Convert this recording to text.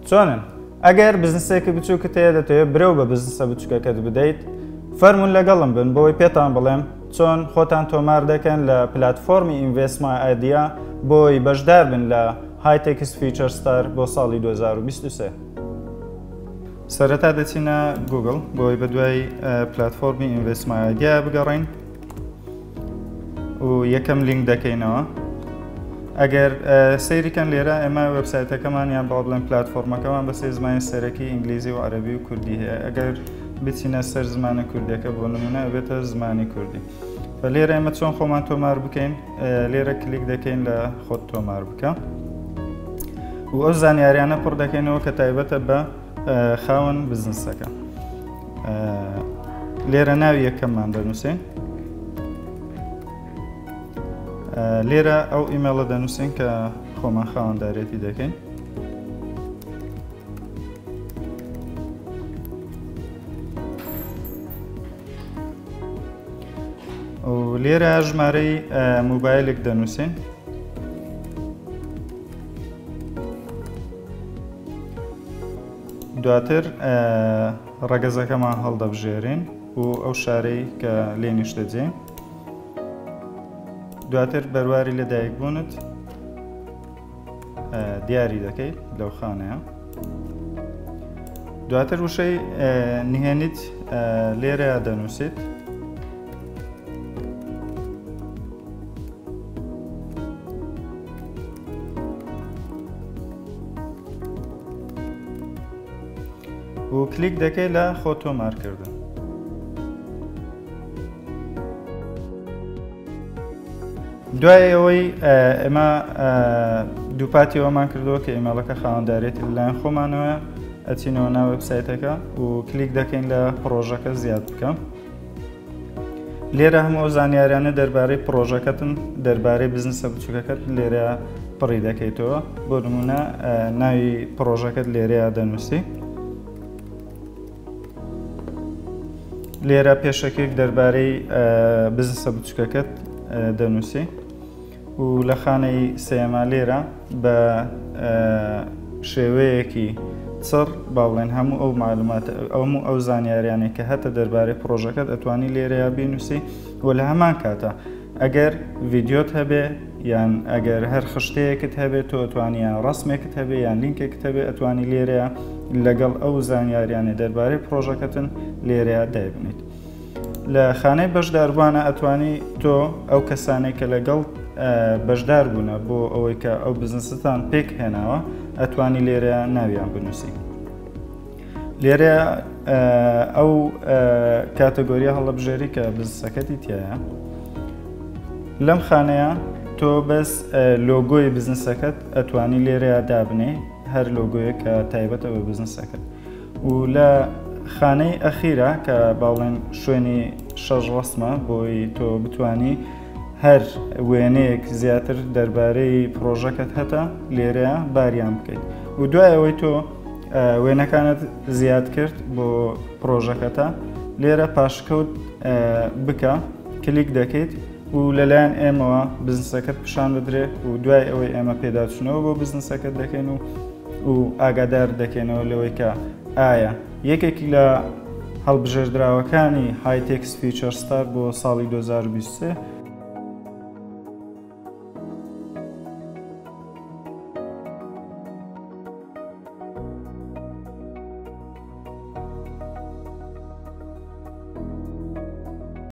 چۆنن؟ ئەگەر بزنسێکی بچووکت هەیە دەتەوێت برەو بە بزنسە بچووکەکەت بدەیت، فەرموون لەگەڵم بن بۆی پێتان بڵێم چۆن خۆتان تۆمار دەکەن لە پلاتفۆرمی Invest My Idea بۆی بەشدار بن لە HITEX Future Star بۆ ساڵی 2023. سەرەتا دەچینە گوگڵ بۆی بەدوای پلاتفۆرمی Invest My Idea بگەڕین و یەکەم لینک دەکەینەوە. ئەگەر سەیریکەن لێرە ئێمە وێبسایتەکەمان یان با بڵێن پلاتفۆرمەکەمان بە سێ زمانی سەرەکی ئینگلیزی و عەرەبی و کوردی هەیە. ئەگەر بچینە سەر زمانە کوردیەکە بۆ نمونە ئەبێتە زمانی کوردی. لێرە ئێمە چۆن خۆمان تۆمار بکەین؟ لێرە کلیک دەکەین لە خۆت تۆمار بکە و ئەو زانیاریانە پڕ دەکەینەوە کە تایبەتە بە خاوەن بزنسەکە. لێرە ناوی یەکەممان دەنووسین، لێرە ئەو ئیمێڵە دەنووسین کە خۆمان خاوەندارێتی دەکەین. و لێرە ژمارەی موبایلێک دەنووسین. دواتر ڕەگەزەکەمان هەڵدەبژێرین و ئەو شارەی کە لێ نیشتەجێین. دواتر بەرواری لەدایکبوونت دیاری دەکەیت لەو خانەیە. دواتر وشەی نهێنیت لێرەیا دەنووسیت. و کلیک دەکەی لە خۆ تۆمارکردن. دوای ئەوەی ئێمە دووپاتی ئەومان کردەوە کە ئیمێڵەکە خاوەندارێتی لەلایەن خۆمانەوە، ئەچینەوە ناو وێبسایتەکە و کلیک دەکەین لە پڕۆژەکە زیاد بکەم. لێرە هەموو ئەو زانیاریانە دەربارەی پڕۆژەکەتن، دەربارەی بزنسە بچووکەکەت لێرە پڕی دەکەیتەوە. بۆ نمونە ناوی پڕۆژەکەت لێرەیە دەنووسی. لێرە پێشەکێک دەربارەی بزنسە بچووکەکەت دەنووسی و لە خانەی سێما لێرە بە شێوەیەکی چڕ با بڵێن هەموو ئەو معلومات ئەومو ئەو زانیاریانەی کە هەتە دەربارەی پرۆژەکەت ئەتوانی لێرەیا بینوسی و لە هەمان کاتە ئەگەر ڤیدیۆت هەبێ یان ئەگەر هەر خشتەیەکت هەبێت تۆ ئەتوانی یان ڕسمێکت هەبێ یان لینکێکت هەبێ ئەتوانی لێرەیە لەگەڵ ئەو زانیاریانەی دەربارەی پرۆژەکەتن لێرەیە دایبنیت. لە خانەی بەشداربووانە ئەتوانی تۆ ئەو کەسانەی کە لەگەڵ بەشدار بوونە بۆ ئەوەی کە ئەو بزنستان پێک هێناوە ئەتوانی لێرە ناویان بنووسی. لێرە ئەو کاتەگۆریە هەڵەبژێری کە بزنسەکەتی تایە. لەم خانەیە تۆ بەس لۆگۆی بزنسەکەت ئەتوانی لێرەیە دابنێ، هەر لۆگۆیە کە تایبەتە بە بزنسەکەت. و لە خانەی ئەخیرە کە باڵێن شوێنی شەش ڕسمە بۆی تۆ بتانی هەر وێنەیەک زیاتر دەربارەی پرۆژەکەت هەتە لێرەیە باریان بکەیت. و دوای ئەوەی تۆ وێنەکانت زیاد کرد بۆ پرۆژەکەتە لێرە پاشکەوت بکە کلیک دەکەیت و لەلایەن ئێمەوە بزنسەکەت پیشان بدرێ و دوای ئەوەی ئێمە پێداچوونەوە بۆ بزنسەکەت دەکەین و ئاگادار دەکەینەوە لەوەی کە ئایا یەکێکی لە هەڵبژێردراوەکانی HITEX Future Star بۆ ساڵی 2023.